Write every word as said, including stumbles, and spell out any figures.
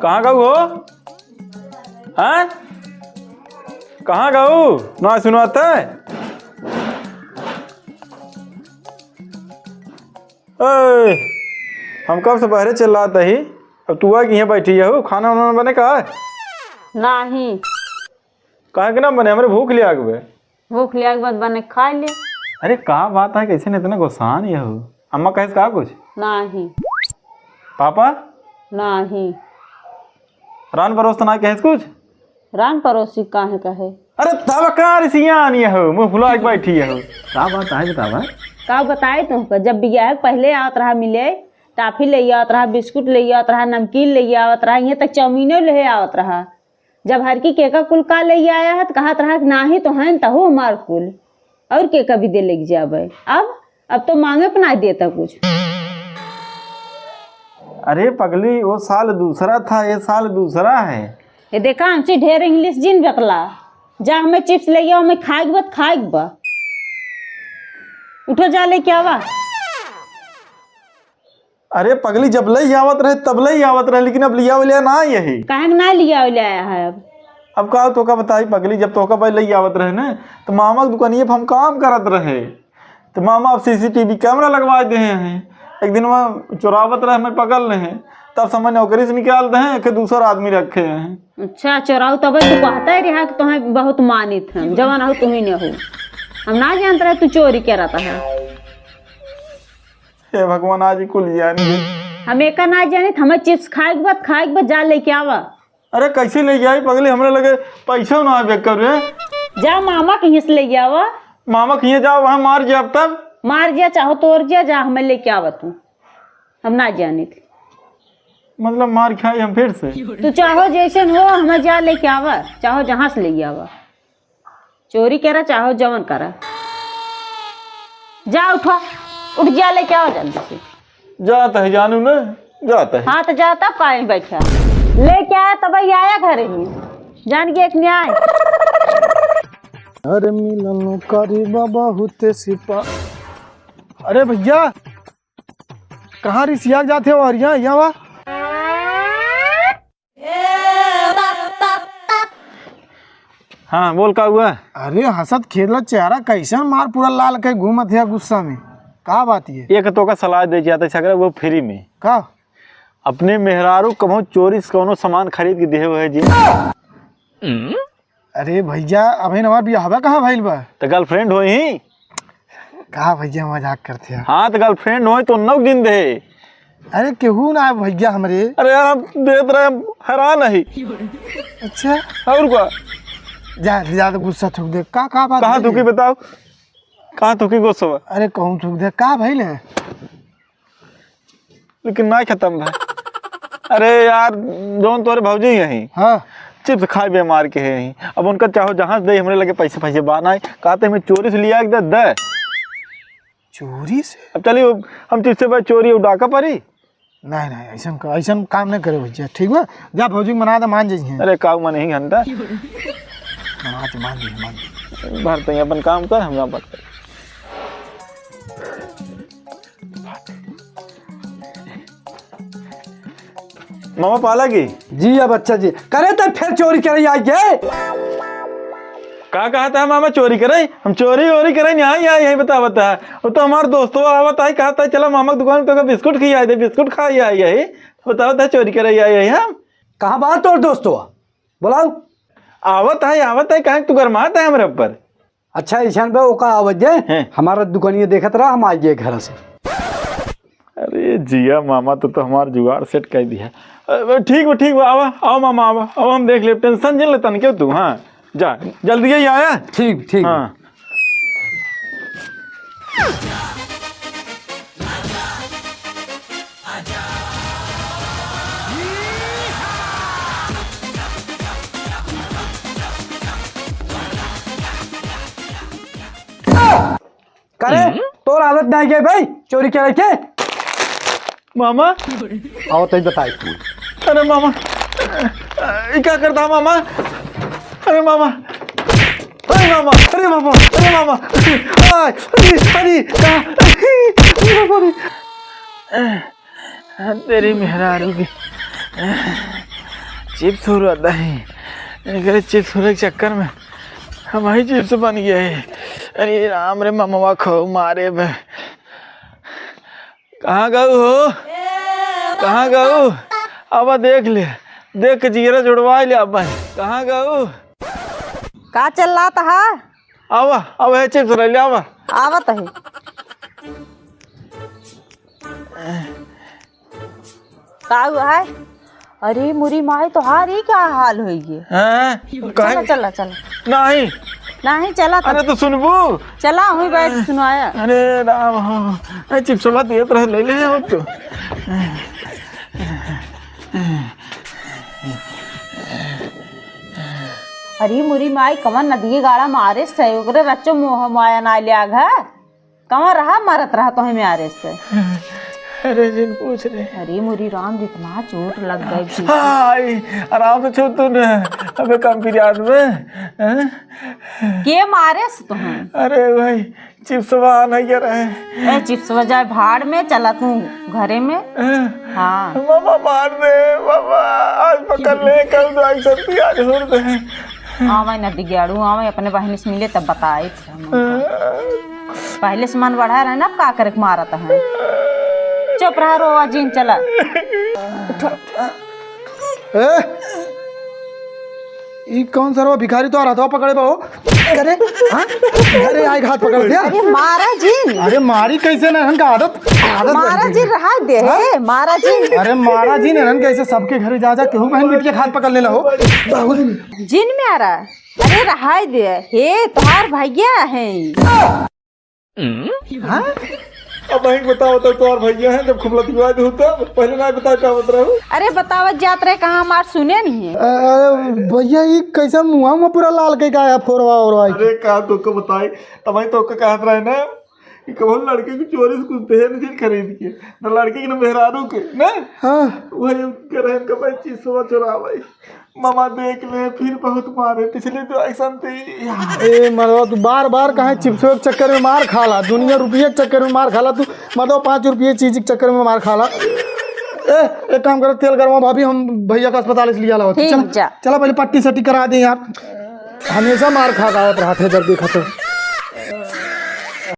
कहाँ गऊ हो? हैं? कहाँ गऊ? ना सुनात है? ए, हम कब से बहरे चिल्लात ही, अब तू आके हियाँ बैठी हऊ, खाना वाना बने का है? नाही। काहे के ना बने? हमरे भूख लियाग बे। भूख लियाग बाद बने खाइ ले। अरे का बात है, कैसे न इतना गुस्सान हऊ? अम्मा कहेस का कुछ? नाही। पापा? नाही। रान परोस तो ना कहेस कुछ? रान परोसी काहे कहे? अरे तब का रे सियान हऊ, मुँह फुला के बैठी हऊ। का बात है बतावा? का बताई तुमका, जब बियाह के पहिले आवत रहा मिले, टाफी लेइ आवत रहा, बिस्कुट लेइ आवत रहा, नमकीन लेइ आवत रहा, इहाँ तक चाउमीनो लेइ आवत रहा। जब हर की केका कुल का लेइ आया है, त कहत रहा कि नाही तो हैं तहु हमार कुल, और केका भी दे लेके जाबे। अब, अब तो माँगे पर ना देता कुछ। अरे पगली, वो साल दूसरा था, ये साल दूसरा है। ये देखा, हमसे ढेर English जिन बतला। जा हमें chips लेइ आवा, हमें खाइक बा, खाइक बा। उठो, जा लेके आवा। अरे पगली, जब लेइ आवत रहे तब लेइ आवत रहे, लेकिन अब लियावे ले ना यही। काहे के ना लियावे ले आया है अब? अब का तोका बताई पगली, जब तोका भाई लेइ आवत रहे ना, तो मामा के दुकानिए पर हम काम करत रहे, तो मामा अब CCTV camera लगवा दे हैं। एक दिन वहाँ चोरावत रहे, मैं पकड़ ले हैं, तब समय नौकरी से निकाल दे हैं, एक दूसर आदमी रखे हैं। अच्छा, चोराऊ तब तू कहता ही रहा कि तुम्हें बहुत मानित है, जवान हो तुम्ही ने हो, हम ना जानत रहे तू चोरी करत है। हे भगवान, आज ही कुल जान गए। हम एका ना जानित, हमें chips खाइक बा, खाइक बा, जा लेके आवा। अरे कैसे लेके आई पगली, हमरे लगे पैसा ना आवे कर रे। जा मामा कहीं से लेके आवा। मामा कहीं जाओ, वहाँ मार जाब तब। मार जा, चाहो तोर जा, जा हमें लेके आवा तू। हम ना जानित। मतलब मार खाई हम फिर से? तू चाहो जैसन हो, हमें जा लेके आवा, चाहो जहाँ से लेके आवा। चोरी करा चाहो जवन करा। जा उठा, उठ जा लेके आवा जल्दी से। जात है जानू ना, जात है। हाँ तो जा तब काहे बैठा? लेके आया तब ही आया घरे में। जान के एक न्याय। अरे मिलन करीबा बहुत सिपा। अरे भैया, कहाँ रिसिया जाते हो? और यहाँ, यहाँ वा। हाँ, बोल, का हुआ? अरे, हंसत खेलत चेहरा कैसन मार पूरा लाल के घूमत है गुस्सा में? का बात ये? एक तो का सलाह दे जाता है, सगरा वो free में। का? अपने मेहरारू कभो चोरी से कौनो सामान खरीद के दिहे हुए जी। अरे भैया, अबहिन हमार बियाहवा कहाँ भइल बा? त girlfriend होई ही। का भैया मजाक करते हैं? हाँ, त girlfriend होई तो नौ दिन दे। अरे केहू ना है भैया हमरे। अरे यार, हम देत रहे, हम हैरान ही। अच्छा। और का? जा, जा तो गुस्सा थूक दे। का, का बात कहाँ है थूकी ये? बताओ, कहाँ थूकी गुस्सा? अरे कहूँ थूक दे, का भइल है? लेकिन ना खत्म भा। अरे यार, जौन तोरे भौजी यही, हाँ। Chips खाए बेमार के है यही। अब उनका चाहो जहाँ से दे, हमरे लगे पैसे, पैसे बा नाहीं। कहते हमें चोरी से लिया के दे, दे। चोरी से? अब चलिए, हम chips से भाई चोरी उड़ा का परी? नहीं, नहीं, ऐसन का, ऐसन काम नहीं करे भैया, ठीक बा? जा भौजी के मना दे, मान जाइए। अरे काऊ मन ही घंटा। मना दे, मान जाइए, मान जाइए। भर तो अपन काम कर, हम काम बात कर। मामा पाला की? जी अब अच्छा जी। करे त फिर चोरी करे आई गए। का कहत है मामा चोरी करे? हम चोरी वोरी करे नहीं आई, आई, यही बता, बता। वो तो हमार दोस्तवा आवत आई, कहत है चला मामा की दुकान पे बिस्कुट खिया दे, बिस्कुट खाई आई, यही बतावत है चोरी करे आई, आई हम। कहाँ बा तोर दोस्तवा? बुलाओ। आवत है, आवत है, काहे तू गरमात है हमरे ऊपर? अच्छा, ऐसन बा, ओका आवे दे, हैं। हमारा दुकानिया देखत रहा, हम आ गए घर से। अरे जिया मामा, तू तो हमार जुगाड़ set कर दिया। अ, ठीक बा, ठीक बा, आवा, आओ मामा, आवा, आओ, हम देख लेब, tension जिन लेतन क्यों तू, हाँ, जा, जल्दी ही आया। ठीक, ठीक। हाँ। करे, हम्म? तोर आदत नहीं गई भाई, चोरी करे के? मामा। आओ, तई बताई तू। अरे मामा, ई का करता मामा? अरे मामा, अरे मामा, अरे मामा, अरे मामा, अरे, अरे, का, अरे बाबा रे। तेरी मेहरारू की चिप्स हो रहा है। एकरे चिप्स होने के चक्कर में हम ही चिप्स बन गए हैं। अरे राम रे, ममवा खो मारे बे। कहाँ गऊ हो? कहाँ गऊ? अब देख ले, देख के जियरा जुड़वा ले अब। कहाँ गऊ? का चिल्लात है? आवा, आवा, है चिप्स ले ले, आवा। आवत है। का हुआ है? अरे मुरी माई, तोहार ई का हाल होई गे? हैं? चला, काहे? चला, चला। नहीं। नहीं, चला तो। अरे तो सुनबू। चला, वहीं बैठ सुनाया। अरे राम हो, ए, चिप्सवा देत रहे, ले ले हो तो। अरे मुरी माई, कवन नदिये गाड़ा मारे से, ओकरे रच्चो मोह माया ना लिया घर। कहाँ रहा, मरत रहा तोहे म्यारे से। अरे जिन पूछ रहे। अरे मुरी राम, जितना चोट लग गई थी। हाय, आराम से छू तू न। अबे कम पिरियाद में, हैं? के मारे से तोहे? अरे भाई, चिप्सवा नहीं रहे। ए, चिप्सवा जाए भाड़ में, चला तू घरे में। हैं? हाँ। मामा मार दे, मामा, आज पकड़ ले, कल तो आई सब आज छोड़ दे। आवे न दिग्याड़ू, आवे अपने बहिनी से मिले तब बताए। पहले से मन बढ़ा रहे ना, अब का करे के मारत है। चुप रहा, रोवा जिन, चला। ए, ई कौन सरवा भिखारी तो हाथवा पकड़े बा हो? अरे, हाँ? अरे, आई हाथ पकड़ दिया। अरे, मारा जिन। अरे, मारी कैसे ना, इनका आदत, आदत मारा बन गई। जिन, रहा दे, हाँ? मारा जिन। अरे, मारा जिन, इनके ऐसे सबके घरे जा, जा, केहू बहन बिटिया के हाथ पकड़ लेला हो। जिन में आ रहा। अरे रहाई दे, हे तोहार भैया है। हाँ? अब भाई बताओ तो तोहार भैया है, जब खूब लतिया दे होता, पहले ना बता का बत रहा हूँ। अरे बतावत जात रहे, कहाँ हमार सुने नहीं है। अरे भैया, ये कैसा मुँह में पूरा लाल के का है, फोरवा ओरवा के? अरे का तो को बताई, तब भाई तो को कहत रहे ना, कि कबहुँ लड़के के चोरी से कुछ दहेज नहीं खरीद के, न लड़के के, न मेहरारू के, ना? हाँ। वही उनके रहे, इनका भाई चीज सब चोरावे। मामा देख ले, फिर बहुत मारे, पिछले तो ऐसा थे। ए मर्दवा, तू बार बार काहे चिप्सवे के चक्कर में मार खाला, दुनिया रुपये के चक्कर में मार खाला तू, मतलब पाँच रुपये चीज के चक्कर में मार खाला। ए, एक काम करो, तेल गरमाओ भाभी, हम भैया का अस्पताल से लिया लाओ। ठीक, चला, जा। चला पहले पट्टी सट्टी करा दे यार, हमेशा मार खा के आवत रहत है जब देखा तो।